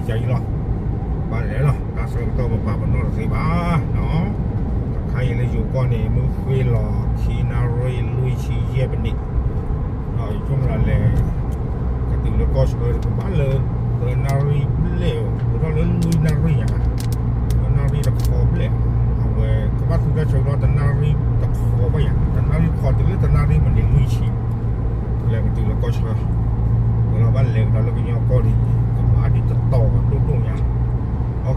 ယၤအံၤလီၤ, ဘၣ်လဲၤလီၤ, တၢ်ဆၢကတီၢ်ပပာ်ပနီၣ်တသ့ဘၣ်နီၤ. တခါအံၤလၢယိၤကီၢ်န့ၣ် မုၢ်ဃ့လီၤခံနၣ်ရံၣ်လွံၢ်ဆံယဲၢ်မံးနံး, ဒီးယဆိကမိၣ်ဒၣ်လဲာ် ကတုၤလၢကီၢ်ဆၢကဘၣ်လၢ သၢနၣ်ရံၣ်ဘျဲၣ် အိၣ်ထီၣ်လၢလွံၢ်နၣ်ရံၣ်ညါ, သၢနၣ်ရံၣ်တခီဘျဲၣ်, အဝဲကဘၣ်သူတၢ်ဆၢကတီၢ်တနၣ်ရံၣ်တခီဘၣ်ယၤ, တနၣ်ရံၣ်တခီတုၤလၢတနၣ်ရံၣ်မံးနံးလွံၢ်ဆံ လဲၤကတုၤလၢကီၢ်ဆၢ, ဝဲလီၤဘၣ်လဲၤကဒီးလၢကညီကီၢ်ဒ်န့ၣ် ကဘၣ်ဒ်တတီၤဒိၣ်ဒိၣ်ညါ,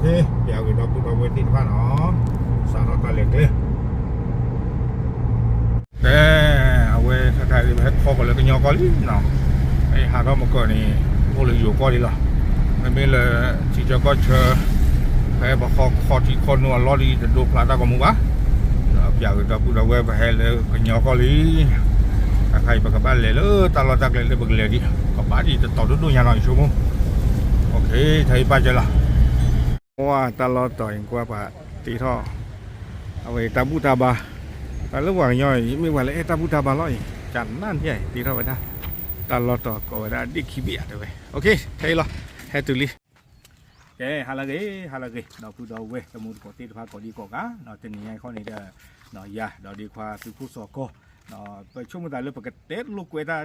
ပျးက့ၤဒီပုၢ်ဒီဝဲၢ်သ့ၣ်တဖၣ်နီၤ, စးထီၣ်တၢ်လဲၤကျဲ တဲ, အဝဲခဲခါလံပဟဲခီကီၢ်လၢကညီကီၢ်လံနီၤ, ဟးထီၣ်မကၢၤန့ၣ် အိၣ်လၢယိၤကီၢ်လံလီၤ, မ့မ့ၢ်လၢထံဆၢကီၢ်ဆၢ ဖဲပဟီၣ်ခီထံခီနိအလီၢ်လံ တဒိဖျါတၢ်ဂီၤမူဘၣ်, ဒီးပျးက့ၤဒီပုၢ်ဒီဝဲၢ်ပဟဲလၢကညီကီၢ်လံ, တခါအံၤပကဘၣ်လဲၤလၢတၢ်လီၢ်တၢ်ကျဲလၢပကလဲၤဒ် ကဘၣ်ဒ်တတီၤဒိၣ်ဒိၣ်ညါနီၤ ယဆိကမိၣ်, ထဲအံၤဘၣ်စၢၤလီၤ ကွၢ်တၢ်လီၢ်တီၤအံၤကွၢ်ပှၤတ့ထီၣ်, အဝဲတၢ်ဘူၣ်တၢ်ဘါ, တၢ်လၢပှၤကညီအံၤ မ့ၢ်ပှၤလၢအဲၣ်တၢ်ဘူၣ်တၢ်ဘါလီၤအံၤ ကနၣ်န့ၣ်တ့ထီၣ်ဝဲဒၣ်, တၢ်လီၢ်တီၤကိးဝဲဒၣ်ဒ့ၣ်ခံဘ့ၣ်ဧါတဲဝဲ, ထဲအံၤလီၤ, ဟဲတုၤလံ, ကဲ ဟါလၢအဂ့ၤ ဟါလၢအဂ့ၤ ဒီပုၢ်ဒီဝဲၢ်တံၤသကိးသ့ၣ်တဖၣ်ကိးဒံကိးဂၤ, တနံၤညါအံၤခီန့ၣ်ဒီး ယၤဒီးဒ့ခွါသုးခိၣ်စီၤကီၢ်, ပဆိကမိၣ်သးလၢပကတဲလိာ်ကွဲတၢ်,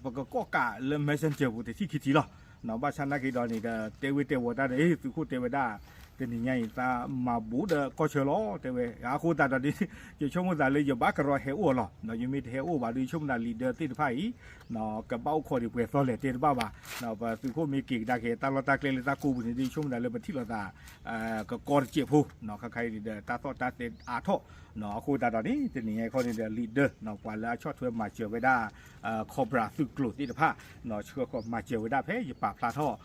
ပကကိးကးလၢ messenger ပူၤတထံၣ်ခံထံၣ်လီၤ, ဘၣ်ဆၣ်နာ်က့ဒီးန့ၣ်ဒီး တဲဝဲတဲဝီၤတၢ်ဒီး သုးခိၣ်တဲဝဲဒၣ်, တနံၤညါအံၤသးမၤဘူးဒီးကီၢ်ဆၢလီၤ တဲဝဲ, အဃိသတးဒီး ယဆိကမိၣ်သးလၢယဘၣ်ကရီဟဲအိၣ်လီၤ, ယမ့ၢ်တဟဲအိၣ်ဘၣ်ဒီး ယဆိကမိၣ်သး လံာ်ဒၢသ့ၣ်တဖၣ်အံၤ ကဘၣ်အိၣ်ခိးဒံးပှဲၤသီလဲၣ်တဲတဘၣ်ဘၣ်, ပသုးခိၣ်မ့ၢ်က့ၤကဒါက့ၤတၢ်လီၢ်တၢ်ကျဲလၢတၢ်ကိးပူၤန့ၣ်ဒီး ယဆိကမိၣ်သးလၢပထံၣ်လိာ်သး ကကီတစဲးဖိ, ခါခါအံၤန့ၣ်ဒီး တၢ်သီၣ်တၢ်သဲအါထီၣ်, အဃိသတးဒီးန့ၣ် တနံၤညါအံၤခီန့ၣ်ဒီး လံာ်ဒၢ ပှၤလၢအဆီၣ်ထွဲမၤစၢၤဝဲဒၣ် Cobra သုးကျိၤသ့ၣ်တဖၣ် ဆှၢဃီၤမၤစၢၤဝဲဒၣ်ဖဲယပာ်ဖျါထီၣ်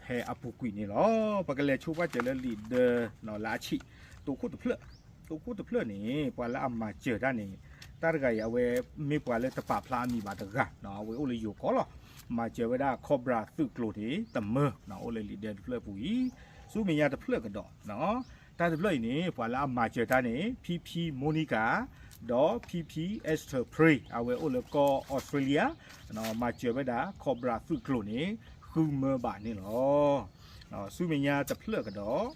ဖဲအပူၤကွံာ်န့ၣ်လီၤ. ပကလဲၤဆိပာ်စၢၤလၢလံာ်ဒၢ လၢအဆံး တိခိၣ်တဖျၢၣ်, တိခိၣ်တဖျၢၣ်န့ၣ် ပှၤလၢအမၤစၢၤတၢ်န့ၣ် တၢ်တဂၤအံၤ အဝဲမ့ၢ်ပှၤလၢတပာ်ဖျါအမံၤဘၣ်တဂၤ, အဝဲအိၣ်လၢယိၤကီၢ်လီၤ. မၤစၢၤဝဲဒၣ် Cobra သုးကျိၤန့ၣ် တမၢ အိၣ်လၢလံာ်ဒၢတဖျၢၣ်အပူၤအံၤ, ဆူမဲာ်ညါတဖျၢၣ်ကဒီး တၢ်တဖျၢၣ်အံၤန့ၣ် ပှၤလၢအမၤစၢၤတၢ်န့ၣ် ဖံဖံ Monica ဒီး ဖံဖံ Esther Prey အဝဲအိၣ်လၢကီၢ်အီစထြ့လယါ, မၤစၢၤဝဲဒၣ် Cobra သုးကျိၤန့ၣ် ဃုမၢဘးန့ၣ်လီၤ. ဆူမဲာ်ညါတဖျၢၣ်ကဒီး,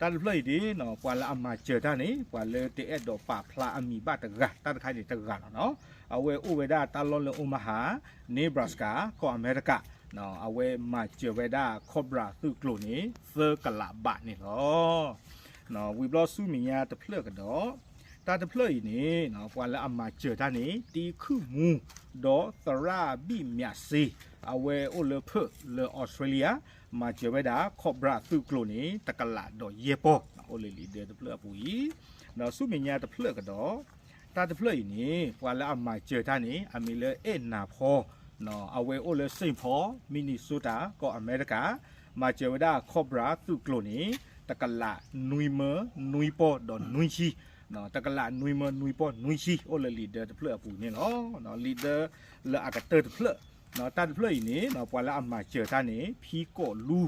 တၢ်တဖျၢၣ်အံၤန့ၣ် ပှၤလၢအမၤစၢၤတၢ်န့ၣ် ပှၤလၢတအဲၣ်ဒိးပာ်ဖျါအမံၤဘၣ်တဂၤ, တၢ်တခါန့ၣ်တဂၤလီၤနီၤ. အဝဲအိၣ်ဝဲဒၣ်တၢ်လီၢ်လၢ Omaha, Nebraska ကီၢ်အမဲရကၤ, အဝဲမၤစၢၤဝဲဒၣ် Cobra သုးကျိၤန့ၣ် သၢကလးဘးန့ၣ်လီၤ. ဝံၤဘျီဆူမဲာ်ညါတဖျၢၣ်ကဒီး, တၢ်တဖျၢၣ်အံၤန့ၣ် ပှၤလၢအမၤစၢၤတၢ်န့ၣ် တံခုၣ်မူ ဒီးသရၣ်ဘံၣ်မၠးစ့, အဝဲအိၣ်လၢဖၢၣ်လၢအီစထြ့လယါ, မၤစၢၤဝဲဒၣ် Cobra သုးကျိၤန့ၣ် တကလးဒီးယဲၢ်ပီၢ်, အိၣ်လၢလံာ်ဒၢတဖျၢၣ်အပူၤအံၤ, ဒီးဆူမဲာ်ညါတဖျၢၣ်ကဒီး, တၢ်တဖျၢၣ်အံၤန့ၣ် ပှၤလၢအမၤစၢၤတၢ်န့ၣ် အမံၤလၢအဲၣ်နၤဖီ, အဝဲအိၣ်လၢ Saint Paul, Minnesota ကီၢ်အမဲရကၤ, မၤစၢၤဝဲဒၣ် Cobra သုးကျိၤန့ၣ် တကလးနွံမၢနွံပီၢ်ဒီးနွံဆံ, တကလးနွံမၢနွံပီၢ်နွံဆံ အိၣ်လၢလံာ်ဒၢတဖျၢၣ်အပူၤန့ၣ်လီၤ. လံာ်ဒၢလၢအကတၢၢ်တဖျၢၣ်, တၢ်တဖျၢၣ်အံၤန့ၣ် ပှၤလၢအမၤစၢၤတၢ်န့ၣ် ဖံကီးလူ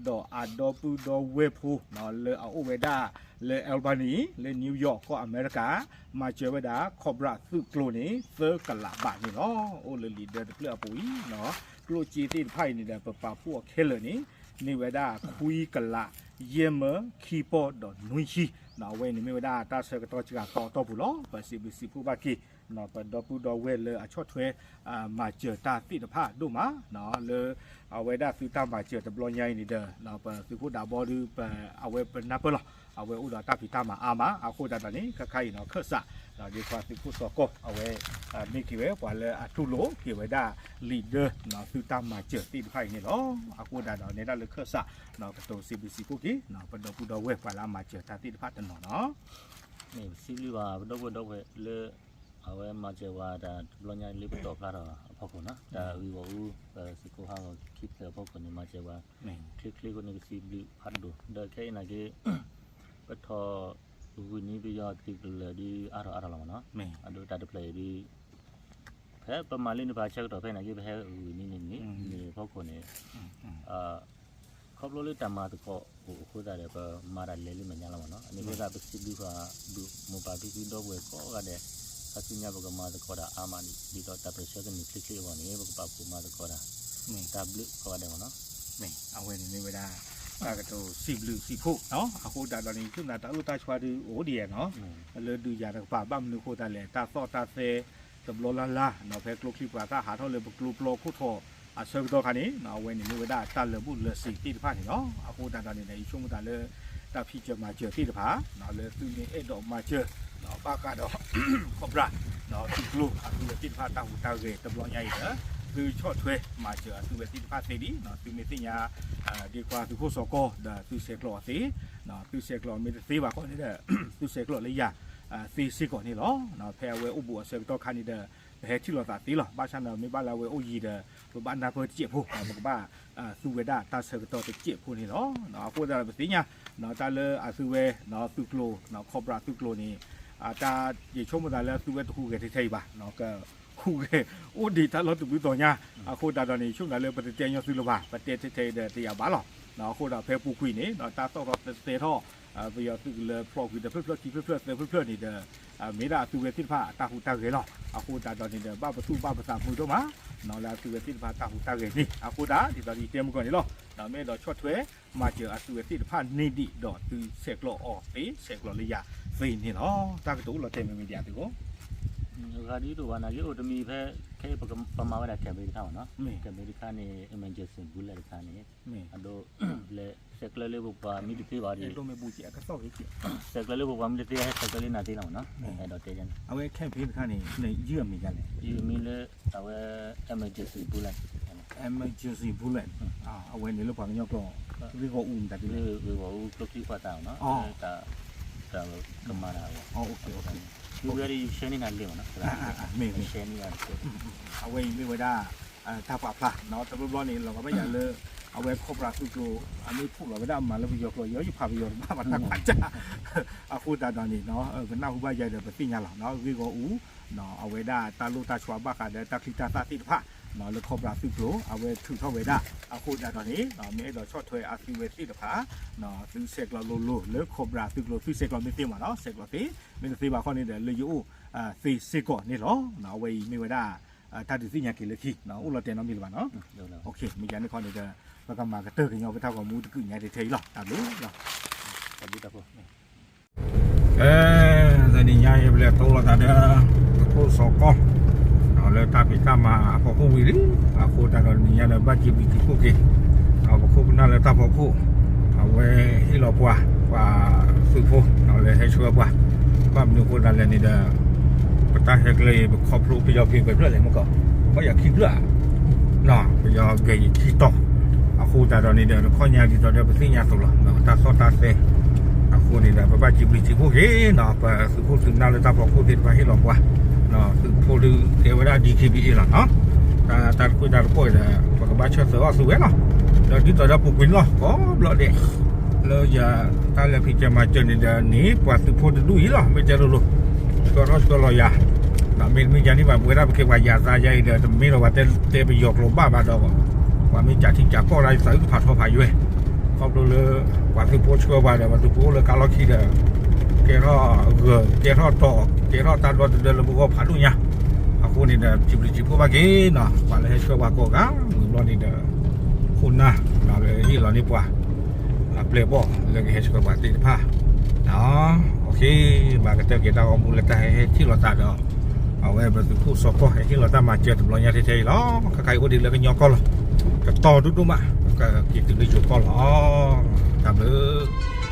ဒီးအဒီပုၢ်ဒီဝဲၢ်ဖိ လၢအအိၣ်ဝဲဒၣ်လၢ Albany လၢ New York ကီၢ်အမဲရကၤ, မၤစၢၤဝဲဒၣ် Cobra သုးကျိၤန့ၣ် သၢကလးဘးန့ၣ်လီၤ. အိၣ်လၢလံာ်ဒၢတဖျၢၣ်အပူၤအံၤ, ကျိၣ်စ့သ့ၣ်တဖၣ်အံၤန့ၣ်ဒီး ပပာ်ဖှိၣ်အီၤခဲလၢာ်န့ၣ် မ့ၢ်ဝဲဒၣ်ခွံကလး ယဲၢ်မၢခံပီၢ်ဒီးနွံဆံ, အဝဲန့ၣ်မ့ၢ်ဝဲဒၣ်တၢ်ဆၢကတီၢ်စှၤကီးအတီၢ်ပူၤလီၤ. ပစံးဘျုးစံးဖှိၣ်ဘၣ်က့ၤ ပဒီပုၢ်ဒီဝဲၢ်လၢအဆီၣ်ထွဲ မၤစၢၤတၢ်သ့ၣ်တဖၣ်ဒိၣ်မး, လၢအဝဲဒၣ်သုတၢ်မၤစၢၤတဘျီညါအံၤန့ၣ်ဒီး ပသုးခိၣ်ဒးဘီဒီး အဝဲပနၢ်ပၢၢ်လီၤ. အဝဲအိၣ်ဒီးတၢ်ဖံးတၢ်မၤအါမး, အဃိသတးဒီးန့ၣ် ခဲခါအံၤနီၤ ခၢၣ်စး ဒီးဒ့ခွါသုးခိၣ်စီၤကီၢ် အဝဲ မ့ၢ်က့ၤဝဲပှၤလၢအတူၢ်လိာ်က့ၤဝဲဒၣ်လံာ်ဒၢ သုတၢ်မၤစၢၤသ့ၣ်တဖၣ်အံၤန့ၣ်လီၤ. အဃိသတးဒီးန့ၣ် တၢ်လၢခၢၣ်စး ကတိၤစံးဘျုးစံးဖှိၣ်က့ၤ ပဒီပုၢ်ဒီဝဲၢ်ပှၤလၢအမၤစၢၤတၢ်သ့ၣ်တဖၣ်တနီၤနီၤ မ့ၢ်စံးဘျုးဘၣ် ပဒီပုၢ်ဒီဝဲၢ်လၢ အဝဲမၤစၢၤဝဲတၢ်တဘျီညါလၢပတီၢ်ဖျါထီၣ်အဖီခိၣ်နီၤ, တၢ်ဂ့ၢ်ဂီၢ်အူ ပသုးခိၣ်ဟးဂီၤခံဖျၢၣ်အဖီခိၣ်န့ၣ် မၤစၢၤဝဲ ချ့ချ့အဃိန့ၣ် ကစံးဘျုးဖးဒိၣ် ဒီးခဲအံၤနာ်က့ ပထီၣ်ဂုာ်န့ၢ်ပယီၤသုးကလၢၤဒ်အါထီၣ်အါထီၣ်လီၤမးနီၤ, အဒိတၢ်တဖျၢၣ်အံၤဒ် ဖဲပမၤလၢန့ၣ်ဖးဆၢကတီၢ်ဖဲနာ်က့ ပဟဲဂုာ်န့ၢ်န့ၣ် န့ၣ်အဖီခိၣ်န့ၣ် ခီဖျိလၢတၢ်မၤသကိးအိၣ်အဃိသတးဒီး ပမၤတၢ်လဲၤလၢမဲာ်ညါလီၤမးနီၤ, အန့ၣ်အဃိသတး ပစံးဘျုးဃာ်ဒိၣ်မိၢ်ပၢ်ဖံဖုဒီပုၢ်ဝဲၢ်ကိးဂၤဒဲး, ခါဆူညါပကမၤသကိးတၢ်အါမးဒ်သိးတၢ်ပၢၢ်ဆၢကန့ၢ်ချ့ချ့အဂီၢ်န့ၣ် ပကပာ်ဖှိၣ်မၤသကိးတၢ် တၢ်ဘျုးကိးဂၤဒဲးမးနီၤ, အဝဲန့ၣ်မ့ၢ်ဝဲဒၣ် အကတိၤစံးဘျုးစံးဖှိၣ်နီၤ, အဃိသတးဒီးန့ၣ် ယဆိကမိၣ်တၢ်အိၣ်လၢတၢ်ဆါဒုးအိၣ်ဒံးနီၤ, လၢဒုးယၤတကပၤ ဘၣ်မနုၤအဃိသတးလဲၣ် တၢ်သီၣ်တၢ်သဲ တဘျီလၢ်လၢ်နီၤ ဖဲကျိချံမျိာ်သၣ်ဟးထီၣ်လၢပကျိပျီခိၣ်ထိးအဆၢကတီၢ်ခါန့ၣ် အဝဲန့ၣ်မ့ၢ်ဝဲဒၣ်တၢ်လၢာ်ဘူၣ်လၢာ်စ့ၤသ့ၣ်တဖၣ်န့ၣ်လီၤ. အဃိသတးဒီးန့ၣ် ယဆိကမိၣ်သးလၢ တၢ်ဖံးစၢၤမၤစၢၤသ့ၣ်တဖၣ် လၢသုမ့ၢ်အဲၣ်ဒိးမၤစၢၤ ဘၣ်ဃးဒီး ခီၣ်ပြး သုးကျိၤအသုဝဲသ့ၣ်တဖၣ်တၢ်ဟူးတၢ်ဂဲၤတဘျီညါအံၤဒီး သုဆီၣ်ထွဲမၤစၢၤအသုဝဲသ့ၣ်တဖၣ်သ့ဒံး သုမ့ၢ်သ့ၣ်ညါ ဒ်ခွါသုးခိၣ်စီၤကီၢ်ဒီးသုဆဲးကျိးအီၤသ့, သုဆဲးကျိးမ့ၢ်တသ့ဘၣ်ဃီန့ၣ်ဒီး သုဆဲးကျိးလၢယၤသ့စ့ၢ်ကီးန့ၣ်လီၤ. ဖဲအဝဲအိၣ်ဘူးအဆၢကတီၢ်ခါန့ၣ်ဒီး ပဟဲထံၣ်လိာ်သးသ့လီၤ. ဘၣ်ဆၣ်န့ၣ်မ့ၢ်ဘၣ်လၢအဝဲအိၣ်ယံၤဒီး ပဘၣ်နၢ်ပၢၢ်တစဲးဖိ ပကဘၣ် သူဝဲဒၣ်တၢ်ဆၢကတီၢ်တစဲးဖိန့ၣ်လီၤ. အဃိသတးဒီးပသ့ၣ်ညါ တၢ်လၢအသုဝဲ သုးကျိၤ ခီၣ်ပြးသုးကျိၤန့ၣ် တၢ်ယဆိကမိၣ်သးလၢသုဝဲတဟူးဂဲၤထဲထဲအံၤဘၣ်, ကဟူးဂဲၤအိၣ်ဒံးတၢ်လီၢ်တဘျုးတီၤညါ, အဃိသတးဒီးန့ၣ် ယဆိကမိၣ်သးလၢပတတဲညီသုလၢၤဘၣ်, ပတဲထဲထဲအံၤဒီးတယာ်ဘၣ်လီၤ. အဃိဒီးဖဲပူၤကွံာ်န့ၣ် တၢ်သီၣ်ထီၣ်သဲထီၣ် ပယီၤသုးကလၢၤဖျိးကွံာ်တဖျၢၣ်ဖျၢၣ်ခံဖျၢၣ်ဖျၢၣ်သၢဖျၢၣ်ဖျၢၣ်န့ၣ်ဒီး မ့ၢ်ဒၣ်အသုဝဲသ့ၣ်တဖၣ်အတၢ်ဟူးတၢ်ဂဲၤလီၤ. အဃိသတးဒီးန့ၣ်ဒီး ဘၣ်ပသူၣ်ဘၣ်ပသးမုာ်ဒိၣ်မး လၢအသုဝဲသ့ၣ်တဖၣ်တၢ်ဟူးတၢ်ဂဲၤန့ၣ် အဃိသတးဒ်သိးယတဲမုၢ်ကီၢ်န့ၣ်လီၤ. မ့ၢ်အဲၣ်ဒိးဆီၣ်ထွဲ မၤစၢၤအသုဝဲသ့ၣ်တဖၣ်န့ၣ်ဒံးဒီးသုဆဲးကျိးအီၤသ့ ဆဲးကျိးလၢယၤသ့န့ၣ်လီၤ. တၢ်ကတိၤအိၣ်လီၤတဲာ်မ့ၢ်မ့ၢ်ဒံးသုကိး ဂၤဒ်ဒိၣ်ဘၣ်နာ်က့အိၣ်တမံၤဖဲ ခဲအံၤပမၤဝဲဒၣ် campaign တခါမ့ၢ်နီၤ, campaign တခါန့ၣ် emergency bullet တခါန့ၣ် အဒိ လဲၤဆဲးကျိးလၢပပှၤမ့ၢ်တသ့ဘၣ်ဒီး ဆဲးကျိးလၢပပှၤမ့ၢ်တသ့ ဟဲဆဲးကျိးလၢနၤသ့လီၤမ့ၢ်နီၤ, အဲၣ်ဒိးတဲန့ၣ် အဝဲ campaign တခါန့ၣ် ယုၢ်အမံၤဒ်လဲၣ်, ယုၢ်မံၤလၢ အဝဲ emergency bullet, emergency bullet, အဝဲန့ၣ်လၢပှၤကညီကျိာ် ဂ့ၢ်ဂီၢ်အူမတၤဒ်လဲၣ်, ဂ့ၢ်ဂီၢ်အူကျိချံမျိာ်သၣ်နီၤ, တၢ် တၢ်ကမၤတၢ်အဂီၢ်, ဝဲဒၣ်ယဆဲန့ၢ်နၤလံမ့ၢ်နီၤ, မ့ၢ်မ့ၢ် အဝဲအံၤမ့ၢ်ဝဲဒၣ် တၢ်ပာ်ဖျါ တဘျီဘျီန့ၣ် လီၤဂာ်ဘၣ်ယၤလၢ အဝဲခီၣ်ပြးသုးကျိၤ အမ့ၢ်ဖှိၣ်လီၤဝဲဒၣ်အမၤလၢပယီၤကျိာ် ယယဖးပယီၤတဘၣ်ဘၣ်တၢ်ကွၢ်ကၢ်, အဃိသတးဒီးန့ၣ် ပနၢ်ဟူဘၣ်ယၤဒီးပသ့ၣ်ညါလီၤ ဂ့ၢ်ဂီၢ်အူ အဝဲဒၣ်တၢ်လိၣ်တၢ်ဆှါဘၣ်ဃးဒီးတၢ်ချံတၢ်သၣ်သ့ၣ်တဖၣ် လၢခီၣ်ပြးသုးကျိၤ အဝဲထုးထီၣ်ဝဲဒၣ် အဃိသတးဒီးန့ၣ် မ့ၢ်အဲၣ်ဒိးဆီၣ်ထွဲအသုဝဲသ့ၣ်တဖၣ် သုဆဲးကျိးလိၤလိၤလၢခီၣ်ပြးသုးကျိၤ သုဆဲးကျိးမ့ၢ်သ့မ့ၢ်နီၤ ဆဲးကျိးသ့ မ့ၢ်တသ့ဘၣ်ဃီန့ၣ်ဒီး လၢယအိၣ်သ့စ့ၢ်ကီးန့ၣ်လီၤ. အဝဲအံၤမ့ၢ်ဝဲဒၣ် တၢ်ဒုးသ့ၣ်ညါက့ၤလၢခံ အိၣ်လီၤတဲာ်နီတမံၤလၢၤဘၣ်နီၤ, မ့ၢ်ယၤန့ၣ်ခီန့ၣ်ဒီး ပကမၤကတၢၢ်ကညီပတၢ်ဂီၤမူတကုာ်ညါထဲထဲအံၤလီၤ တၢ်ဘျုးလီၤ တၢ်ဘျုးတၢ်ဖှိၣ် တနံၤညါအံၤ ပလဲၤတိလိာ်သးဒီး သုးခိၣ်စီၤကီၢ် လၢတၢ်ဖံးတၢ်မၤအဖီခိၣ်ဝံၤလံ, အဃိသတးဒီးတနံၤညါဒီး ဘၣ်စံးဘျုးစံးဖှိၣ်က့ၤ ပခိၣ်ပနၢ်လၢတၢ်ဖီခိၣ် အဝဲဟ့ၣ်လီၤပှၤ ပှၤသုးဖိ လၢဟဲဆှၢပှၤ, ဘၣ်မနုၤအဃိသတးလဲၣ်န့ၣ်ဒီး ပတၢ်ဟဲကျဲအံၤ ပခီဖျိပယီၤက့ၤပှဲၤဖျၢၣ်လဲၣ်မ့ၢ်ကီး, ပယီၤခံဖျၢၣ် ပယီၤဂဲၤယံၤခံတီၤ, အဃိသတးဒီးန့ၣ်ဒီး တခီညါဒ်သိးဒီးပသ့ၣ်ညါအသိးလီၤ တၢ်သီၣ်တၢ်သဲ အဃိန့ၣ်ဒီး ပဘၣ်စံးဘျုးစံးဖှိၣ်က့ၤနီၤ ပသုးခိၣ်သုးနၢ်လၢတၢ်ဖီခိၣ်သ့ၣ်တဖၣ်ဟ့ၣ်လီၤပှၤ, သုးဖိဒုးတဲဝဲဒၣ် D K B A လီၤနီၤ, တၢ်တကွံတၢ်တကွီၢ်အံၤဒီး ပကဘၣ်ဆၢသၢအီၤသုဝဲလီၤ, ဒီးဒ်သိးဒီးပူၤကွံာ်န့ၣ်လီၤ ကိးဘျီဒဲး လၢယတၢ်လဲၤဖံးစၢၤမၤစၢၤန့ၣ်ဒီးန့ၣ် ပှၤသုးဖိတဒူၣ်အံၤလီၤ မ့ၢ်တဲလိၤလိၤ ဆှၢထီၣ်ဆှၢလီၤယၤ, မ့တမ့ၢ်ယၤန့ၣ်ဘၣ် ပဝဲဒၣ်ပကဲပှၤယၤသးယၤအံၤဒီး တမ့ၢ်လီၤပှၤတဲပယီၤကျိာ်ဘၣ်ဘၣ်ဒီး ပှၤမ့ၢ်ကးထံကးကီၢ်ဒၣ်ယသးအုၣ်ကဖးထီဖးယွဲၢ်, ခီဖျိလၢ ပှၤသုးဖိဆှၢပှၤဒီး ပှၤသုးဖိအိၣ်လၢကါလီၢ်ခံဒီး ကဲထီၣ်ဂၢၢ် ကဲထီၣ်တီၤ ကဲထီၣ်တၢ်ဒီတဒၢလၢပဂီၢ်ဖးဒိၣ်ညါ, အဃိန့ၣ်ဒီး စံးဘျုးစံးဖှိၣ်ဘၣ်က့ၤနီၤ ပှၤလၢဟဲဆှၢပှၤကိးဂၤ ဝံၤဘျီန့ၣ်ဒီး ခိၣ်နၢ် လၢဟ့ၣ်လီၤန့ၢ်ပှၤ အပျဲၢ်အဘီၣ်လၢကဟဲဆှၢပှၤသ့ၣ်တဖၣ်, မၤကတၢၢ်က့ၤတၢ်ဂီၤမူလၢတၢ်ဟဲဟဲထံၣ်လိာ်သးဒီး အဝဲပသုးခိၣ်စီၤကီၢ်ဟဲဟ့ၣ်လီၤတၢ်မၤစၢၤတဘျီညါထဲထဲအံၤလီၤ, ခါခါအံၤအိၣ်ဒံးလၢကညီကီၢ်လီၤ, တတီၤဒိၣ်ဒိၣ်မး ကက့ၤတုၤလၢယိၤကီၢ်လီၤ, တၢ်ဘျုး